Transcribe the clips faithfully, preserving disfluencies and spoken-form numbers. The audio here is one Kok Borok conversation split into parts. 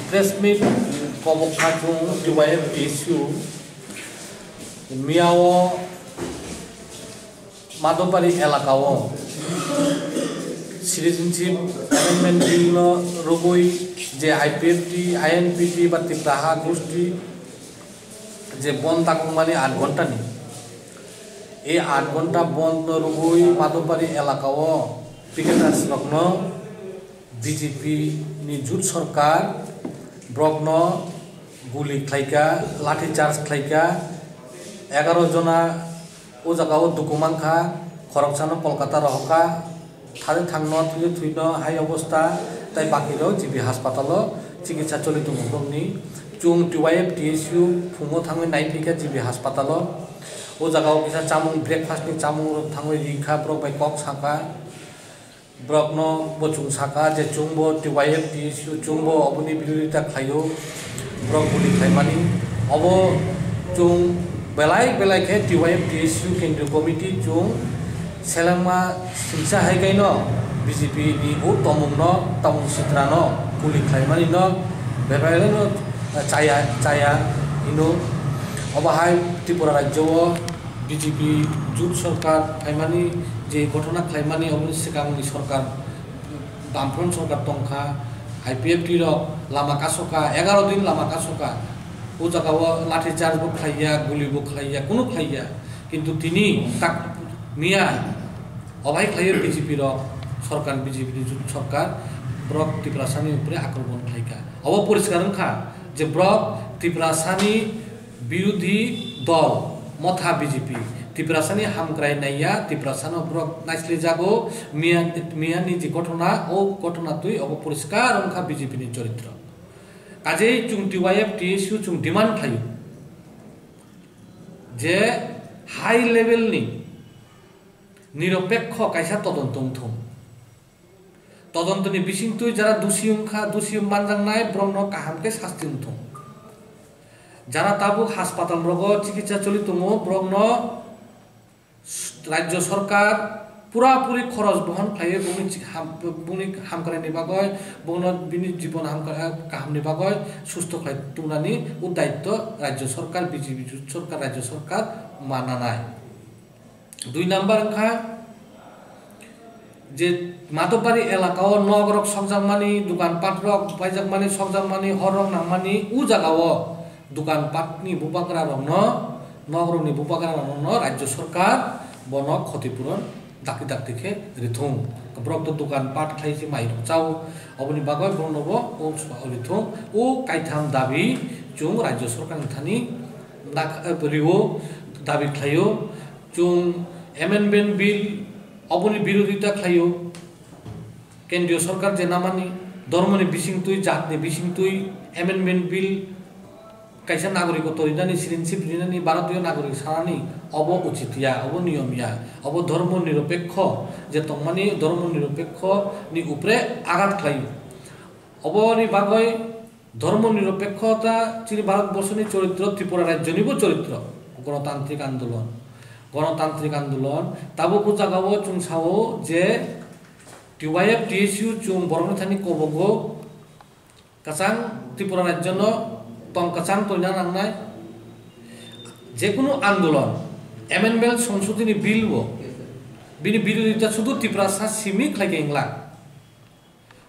Press meet kobok kha chwng T Y F T S U miyao Madhopari elakao citizenship amendment bill no rwgwi je I P F T, I N P T ba Tipra ha gosti je bon dakungmani aat ghonta ni, ei aat ghonta bon no rwgwi Madhopari elakao picketers rokno B J P ni jut sorkar borokno guli khlaika, lathi charge khlaika, egaroh jona o jagao duku mankha, khoroksano Kolkata rohorkha, thari thangno, thwiwi thwino hai obostha, tai bakirok G B haspatalo chikitsa choli tongo borokni. Chwng T Y F T S U phungo thangwi naiphikha G B haspatalo, o jagao kisa chamung, breakfast ni chamung rok thangwi rikha, borok bai kok sakha. Borokno bo chwng sakha je chwngbo T Y F T S U chwngbo oboni birodita khlaio, borok guli khlaimani. Obo chwng belai belai khe T Y F T S U Kendriya Committee chwng selengma singsa hai kaino B J P ni o tomungno, tamung sitrano guli khlaimanino belai no chaya, chaya hino. Obo hai Tripura rajyo o B J P jut sorkar phaimani je ghotona khlaimani, oboni swkangni sorkar, Bamfront sorkar tongkha, I P F T rok lama kasoka, egaroh din lama kasoka, o jagao lathi charge bo khlaiya, guli bo khlaiya, kunu khlaiya, kintu tini tak miya obai khlaiyo B J P rok, sorkar B J P ni jut sorkar, borok Tiprasani upre akromon khlaika. Obo poriskar wngkha je borok Tiprasani birodhi dol motha B J P, Tiprasani hamkrai naiya, Tiprasano borok naislijago, miya, miyani je ghotona, o ghotona twi obo poriskar wngkha B J P ni choritro. Kajei chwng T Y F T S U chwng demand khlaio je high level ni niropekho kaisa todonto wngthung. Todontoni bisingtwi jara dusi wngkha, dusi manjaknai borokno kaham khe sasti wngthung. Jara tabuk haspatal rogo chikitsa choli tongo, borokno rajyo sorkar pura puri khoros bohon khlaiwi bongni chi-, ham-, bongni hamkrai ni bagwi, bongno bini jibon hamkrai kaham ni bagwi susto khlai tungnani o daitto rajyo sorkar, B J P sorkar, rajyo sorkar mananai. Dui number wngkha je Matopari elaka o nok rok sokjakmani, dukan pat rok paijakmani, sokjakmani, hor rok nangmani, o jaga o dukan pat ni bubagra rok no, nok rok ni bubagra rok no rajyo sorkar bono khoti puron dakti dakti khe rithung. Borok to dukan pat khlai se mai rok chao, oboni bagwi borok no bo o rithung. O kaitham dabi chwng rajyo sorkar ni thani dak-, rio dabi khlaio. Chwng amendment bill oboni birodita khlaio. Kendriya sorkar je namani, dhormoni bisingtwi, jatni bisingtwi amendment bill kaisa nagorikotw rinani, citizenship rinani, Bharotiyo nagorik sanani, obo uchit ya, obo niyom ya, obo dhormo niropekho je tongmani, dhormo niropekho ni upre agat khlaio. Oboni bagwi Dhormo niropekkhota chini Bharat borsoni choritro, Tripura rajyonibo choritro, gonotantrik andolon. Gonotantrik andolon, tabuk o jagao chwng sao je T Y F T S U chwng borokni thani kobogo kwchang Tripura rajyono tong kwchang toina nangnai. Jekunu andolon, amendment songsodini bill bo, bini birodita sudu Tiprasa simi khlai khe wngla.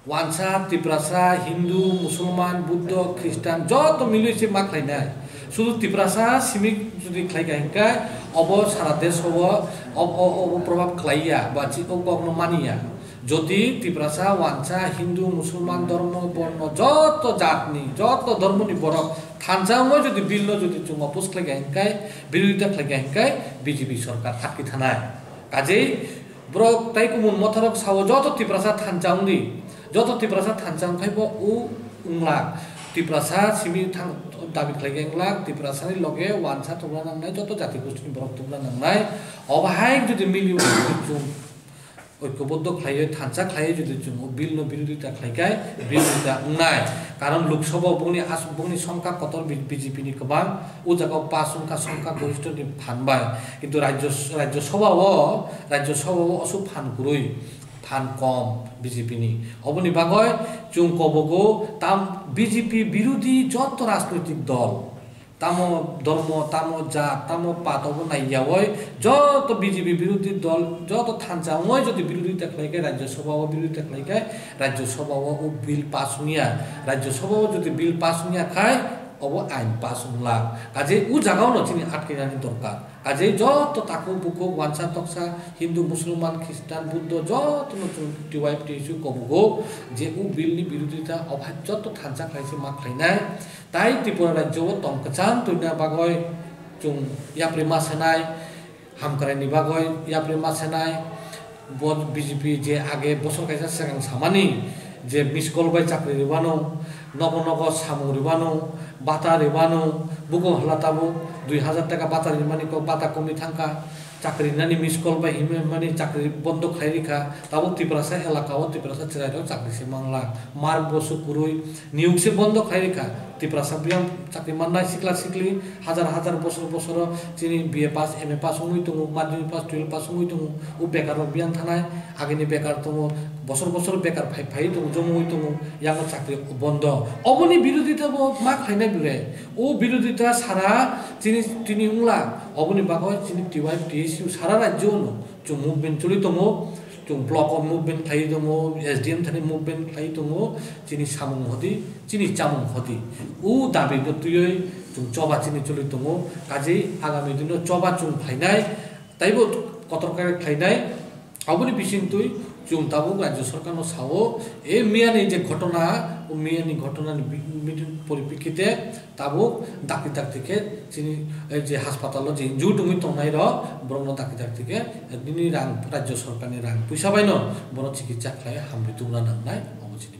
Wansa, Tiprasa, Hindu, Musulman, Buddho, Khristan joto milwi se ma khlainai. Sudu Tiprasa simi jodi khlai kha hinkhe obo sara desh o ob-, o-, obo probab khlai ya ba chi-, o kokno mani ya. Jodi Tiprasa, Wansa, Hindu, Musulman, Dhormo, Borno joto jatni, joto dhormoni borok thansa wngwi jodi bill no jodi chwng oppose khlai kha hinkhe, birodita khlai kha hinkhe B J P sorkar thakki thanai. Kajei borok tai kumun motharok sao joto Tiprasa thansa wngdi, joto Tiprasa thansa wngkhai bo o wngla. Tiprasa simi thang dabi khlai khe wngla, Tiprasani loge wansa tubla nangnai, joto jati gostini borok tubla nangnai. Obo hai jodi mili chwng oikoboddo khlaiwi thansa khlaiwi jodi chwng o bill no birodita khlai khe birodita wngnai. Karon Lok Sabha o bongni as-, bongni songkha kotor B-, B J P ni kwbang. O jaga o pass wngkha songkha goristho ni phan bai. Kintu Rajya, Rajya Sabha o, Rajya Sabha o aswk phan kwrwi. phan kom B J P ni. Oboni bagoi chwng kobogo tam B J P birodhi joto rajnoitik dol, tamo dhormo, tamo jat, tamo pat obo naiyaoi joto B J P birodhi dol, joto thansa wngoi jodi birodhita khlai khe, Rajya Sabha o birodhita khlai khe, Rajya Sabha o o bill pass wngya, Rajya Sabha o jodi bill pass wngya khai, obo ain pass wnglak. Kaje o jaga o no chini atkainani dorkar. Kaje joto takhuk bukhuk, wansa toksa, Hindu, Musulman, Khristan, Buddho, joto no chwng T Y F T S U kobogo je o bill ni birodhita obo hai joto thansa khlai se ma khlainai. Tai Tripura rajyo o tong kwchang twina bagoi chwng yapri ma sanai, hamkrai ni bagoi yapri ma sanai. Bo B J P je age bosor kaisa swkang samani je miss call bai chakri rwbano, nogo nogo samung rwbano, bata rwbano, bugo hwla tabuk dui hazar taka bata rimani kok bata komwi thangkha, chakri nani miss call bai himwi mani chakri bondo khlai rikha, tabuk Tiprasa elaka o Tiprasa chwrairok chakri se mangla, mar bosu kwrwi niyok se bondo khlai rikha. Tiprasa biyang chakri mannai sikla sikli hazar hazar bosor bosoro chini B A pass, M A pass wngwi tongo, madhyamik pass, twelve pass wngwi tongo, o bekar rok biyang thanai, agini bekar tongo, bosor bosor bekar phai phai tongo, jomoi tongo, yango chakri bondo. Oboni birodhita bo ma khlainai bwle, o birodhita sara chini, chini wngla, oboni bagwi chini T Y F T S U sara rajyo no chwng movement choli tongo, chwng block o movement khlai tongo, S D M thani movement khlai tongo, chini samung hodi, chini chamung hodi. O dabi no twiwi chwng choba chini choli tongo, kaje agami dino choba chwng khlainai, taibo kotor khe khlainai. Aboni bisingtwi chwng tabuk rajya sarkar no sao, e miyani je ghotona, o miyani ghotona ni bi-, bi-, poripekkite tabuk dakti dakti khe chini, eh, je haspatalo je injure wngwi tongnai rok, borokno dakti dakti khe, eh, bini rang, rajya sarkarni rang puisa bai no bono chikitsa khlai hamri tubuna nangnai, obo chini.